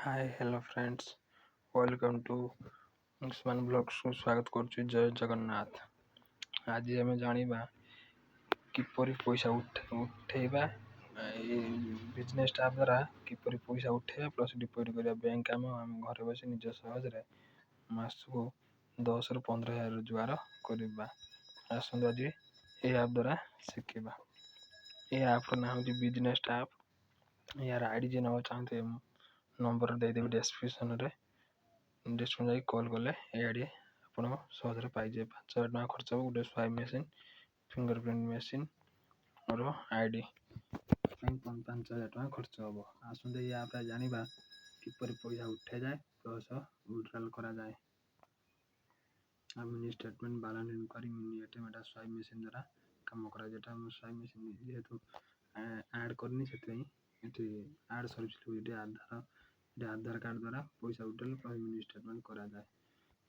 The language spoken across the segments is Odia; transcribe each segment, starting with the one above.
Hi, hello friends, welcome to Usman ବ୍ଲଗ୍ସକୁ ସ୍ୱାଗତ କରୁଛି। ଜୟ ଜଗନ୍ନାଥ। ଆଜି ଆମେ ଜାଣିବା କିପରି ପଇସା ଉଠେଇବା, ଏଇ ବିଜନେସ୍ ଆପ୍ ଦ୍ୱାରା କିପରି ପଇସା ଉଠେଇବା ପ୍ଲସ୍ ଡିପୋଜିଟ୍ କରିବା। ବ୍ୟାଙ୍କ କାମ ଆମେ ଘରେ ବସି ନିଜ ସହଜରେ ମାସକୁ 10ରୁ 15 ହଜାର ରୋଜଗାର କରିବା। ଆସନ୍ତୁ, ଆଜି ଏହି ଆପ୍ ଦ୍ୱାରା ଶିଖିବା। ଏହି ଆପ୍ର ନାଁ ହେଉଛି ବିଜନେସ୍ ଆପ୍। ଏହାର ଆଇଡ଼ି ଯିଏ ନେବାକୁ ଚାହୁଁଥିବେ, ନମ୍ବର ଦେଇଦେବି ଡେସ୍କ୍ରିପସନ୍ରେ। ଡେସ୍କ୍ରିପସନ୍ ଯାଇକି କଲ୍ କଲେ ଏ ଆଇଡ଼ି ଆପଣ ସହଜରେ ପାଇଯିବେ। 5000 ଟଙ୍କା ଖର୍ଚ୍ଚ ହେବ ଗୋଟେ swipe machine, finger print machine ର ଆଇଡ଼ି ପାଇଁ 5000 ଟଙ୍କା ଖର୍ଚ୍ଚ ହେବ। ଆସନ୍ତୁ, ଏଇ ଆପ୍ରେ ଜାଣିବା କିପରି ପଇସା ଉଠାଯାଏ ପ୍ଲସ୍ ୱିଡ୍ରଲ୍ କରାଯାଏ ଆଉ mini statement, balance enquiry, mini ATM. ଏଟା ସ୍ୱାଇପ୍ ମେସିନ୍ ଦ୍ୱାରା କାମ କରାଯାଏ। ଏଟା ମୁଁ ସ୍ୱାଇପ୍ ମେସିନ୍ ଯେହେତୁ ଆଡ଼୍ କରିନି, ସେଥିପାଇଁ ଏଠି ଆଡ଼୍ ସର୍ଭିସ୍। ଏଠି ଆଧାର କାର୍ଡ଼ ଦ୍ୱାରା ପଇସା ୱିଡ୍ରଲ୍ ପ୍ଲସ୍ ମିନି ଷ୍ଟେଟମେଣ୍ଟ କରାଯାଏ।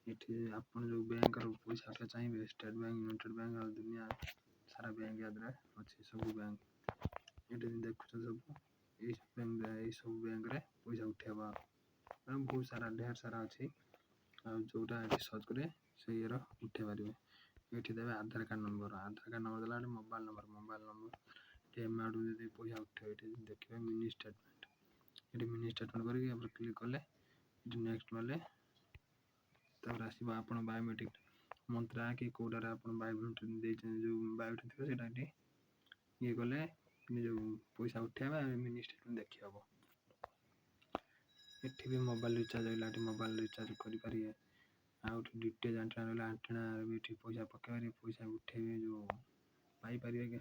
ଏଠି ଆପଣ ଯେଉଁ ବ୍ୟାଙ୍କର ପଇସା ଉଠେଇବା ଚାହିଁବେ, ଷ୍ଟେଟ୍ ବ୍ୟାଙ୍କ, ୟୁନାଇଟେଡ଼ ବ୍ୟାଙ୍କ ଆଉ ଦୁନିଆ ସାରା ବ୍ୟାଙ୍କ ୟା ଦ୍ୱାରା ଅଛି। ସବୁ ବ୍ୟାଙ୍କ ଏଠି ଦେଖୁଛ, ସବୁ ଏଇ ସବୁ ବ୍ୟାଙ୍କରେ ପଇସା ଉଠେଇବ। ବହୁତ ସାରା, ଢେର ସାରା ଅଛି। ଆଉ ଯେଉଁଟା ଏଠି ସର୍ଚ୍ଚ କରିବେ, ସେଇ ଇଏର ଉଠେଇ ପାରିବେ। ଏଠି ଦେବେ ଆଧାର କାର୍ଡ଼ ନମ୍ବର। ଆଧାର କାର୍ଡ଼ ନମ୍ବର ଦେଲା ଏଠି ମୋବାଇଲ ନମ୍ବର। ମୋବାଇଲ ନମ୍ବର ଏଠି ଆମାଉଣ୍ଟ ଯଦି ପଇସା ଉଠେଇବେ, ଏଠି ଦେଖିବେ ମିନି ଷ୍ଟେଟମେଣ୍ଟ। ଏଠି ମିନି ଷ୍ଟେଟମେଣ୍ଟ କରିକି ତାପରେ କ୍ଲିକ୍ କଲେ, ଏଠି ନେକ୍ସଟ ମାରିଲେ, ତାପରେ ଆସିବ ଆପଣ ବାୟୋମେଟ୍ରିକ୍ ମନ୍ତ୍ରା କି କେଉଁଟାରେ ଆପଣ ବାୟୋମେଟ୍ରିକ୍ ଦେଇଛନ୍ତି। ଯେଉଁ ବାୟୋମେଟ୍ରିକ୍ ଥିବ, ସେଇଟା ଏଠି ଇଏ କଲେ ଯେଉଁ ପଇସା ଉଠେଇବା, ମିନି ଷ୍ଟେଟମେଣ୍ଟ ଦେଖି ହେବ। ଏଠି ବି ମୋବାଇଲ ରିଚାର୍ଜ ରହିଲା, ଏଠି ମୋବାଇଲ ରିଚାର୍ଜ କରିପାରିବେ। ଆଉ ଏଠି ଡିଟିଏଚ୍ ଆଣ୍ଟେନା ରହିଲା, ଆଣ୍ଟେନାରେ ବି ଏଠି ପଇସା ପକାଇ ପାରିବେ, ପଇସା ଉଠେଇବେ, ଯେଉଁ ପାଇପାରିବେ।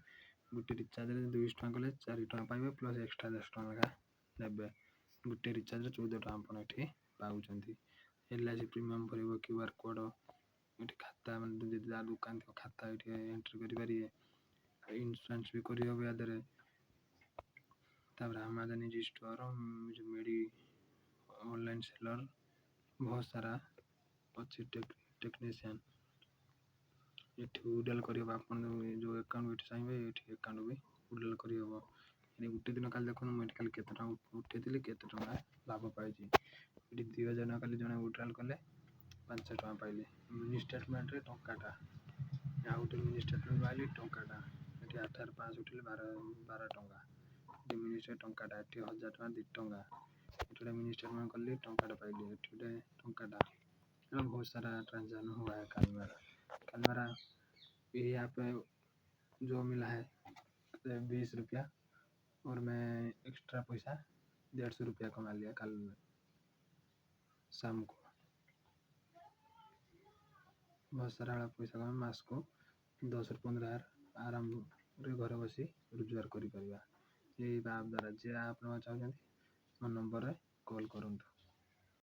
ଗୋଟେ ରିଚାର୍ଜରେ 200 ଟଙ୍କା କଲେ 4 ଟଙ୍କା ପାଇବେ, ପ୍ଲସ୍ ଏକ୍ସଟ୍ରା 10 ଟଙ୍କା ଲେଖା ନେବେ। ଗୋଟେ ରିଚାର୍ଜରେ 14 ଟଙ୍କା ଆପଣ ଏଠି ପାଉଛନ୍ତି। ଏଲ୍ଆଇସି ପ୍ରିମିୟମ୍ ଭରିବ, କ୍ୟୁଆର୍ କୋଡ଼୍ ଏଠି, ଖାତା ମାନେ ଯଦି ଯାହା ଦୋକାନ ଥିବ, ଖାତା ଏଠି ଏଣ୍ଟ୍ରି କରିପାରିବେ। ଇନ୍ସୁରାନ୍ସ ବି କରିହେବ ୟା ଦେହରେ। ତାପରେ ଆମାଜନ୍ ଇଜି ଷ୍ଟୋର୍, ଯେଉଁ ମେଡ଼ି ଅନଲାଇନ୍ ସେଲର୍, ବହୁତ ସାରା ଅଛି। ଟେକ୍ନିସିଆନ୍ ଏଠି ୱିଡ୍ରଲ୍ କରିହେବ। ଆପଣ ଯେଉଁ ଆକାଉଣ୍ଟ ଏଠି ଚାହିଁବେ, ଏଠି ଆକାଉଣ୍ଟ ବି ୱିଡ୍ରଲ୍ କରିହେବ। ଏଠି ଗୋଟେ ଦିନ କାଲି ଦେଖନ୍ତୁ, ମୁଁ ଏଠି କାଲି କେତେ ଟଙ୍କା ଉଠେଇଥିଲି, କେତେ ଟଙ୍କା ଲାଭ ପାଇଛି। ଏଠି 2000 ଟଙ୍କା କାଲି ଜଣେ ୱିଡ୍ରଲ୍ କଲେ, 5 ଟଙ୍କା ପାଇଲେ। ମିନି ଷ୍ଟେଟମେଣ୍ଟରେ ଟଙ୍କାଟା, ଆଉ ଗୋଟେ ମିନି ଷ୍ଟେଟମେଣ୍ଟ ପାଇଲି ଟଙ୍କାଟା। ଏଠି 8500 ଉଠିଲେ 12 ଟଙ୍କା। ଏଠି ମିନି ଷ୍ଟେଟ୍ ଟଙ୍କାଟା। ଏଠି 1000 ଟଙ୍କା 2 ଟଙ୍କା। ଏଠି ଗୋଟେ ମିନି ଷ୍ଟେଟମେଣ୍ଟ କଲି, ଟଙ୍କାଟା ପାଇଲି। ଏଠି ଗୋଟେ ଟଙ୍କାଟା। बहुत सारा ट्रांजेक्शन हुआ है कल मेरा। कल मेरा ये ऐप जो मिला है 20 रुपया और मैं एक्स्ट्रा पैसा 150 रुपया कमा लिया कल शाम को। बहुत सारा ପଇସା କମା, ମାସକୁ 10ରୁ 15 ହଜାର ଆରାମରେ ଘରେ ବସି ରୋଜଗାର କରିପାରିବା ଏଇ ଆପ୍ ଦ୍ୱାରା। ଯିଏ ଆପ୍ ନେବାକୁ ଚାହୁଁଛନ୍ତି, ମୋ ନମ୍ବରରେ କଲ୍ କରନ୍ତୁ।